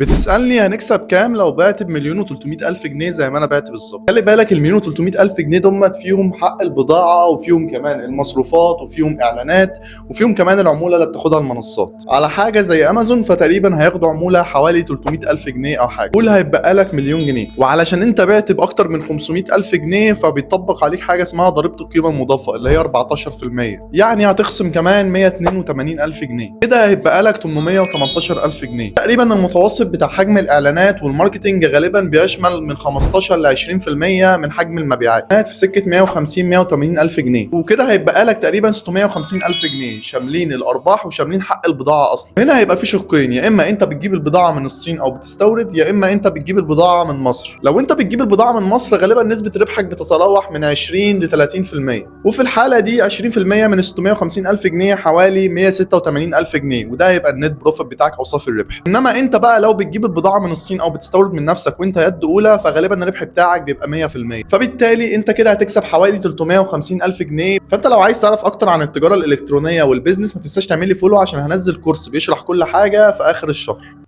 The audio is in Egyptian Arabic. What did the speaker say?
بتسألني هنكسب كام لو بعت ب1,300,000 جنيه زي ما انا بعت بالظبط؟ خلي بالك ال1,300,000 جنيه دمت فيهم حق البضاعة، وفيهم كمان المصروفات، وفيهم اعلانات، وفيهم كمان العمولة اللي بتاخدها المنصات على حاجة زي امازون. فتقريبا هياخدوا عمولة حوالي 300,000 جنيه او حاجة، قول هيتبقى لك 1,000,000 جنيه. وعلشان انت بعت باكتر من 500,000 جنيه فبيطبق عليك حاجة اسمها ضريبة القيمة المضافة اللي هي 14%، يعني هتخصم كمان 182,000 جنيه، كده هيبقى لك 818,000 جنيه تقريبا. المتوسط بتاع حجم الاعلانات وال marketing غالبا بيشمل من 15 ل 20% من حجم المبيعات، في سكة 150 180 الف جنيه، وكده هيبقى لك تقريبا 650 الف جنيه شاملين الارباح وشاملين حق البضاعة اصلا. هنا هيبقى في شقين: يا اما انت بتجيب البضاعة من الصين او بتستورد، يا اما انت بتجيب البضاعة من مصر. لو انت بتجيب البضاعة من مصر غالبا نسبه ربحك بتتراوح من 20 ل 30%، وفي الحالة دي 20% من 650 الف جنيه حوالي 186 الف جنيه، وده هيبقى ال net profit بتاعك او صافي الربح. انما انت بقى لو بتجيب البضاعة من الصين او بتستورد من نفسك وانت يد اولى، فغالبا الربح بتاعك بيبقى 100%، فبالتالي انت كده هتكسب حوالي 350 الف جنيه. فانت لو عايز تعرف اكتر عن التجارة الالكترونية وال business ما تنساش تعمل لي follow عشان هنزل كورس بيشرح كل حاجة في اخر الشهر.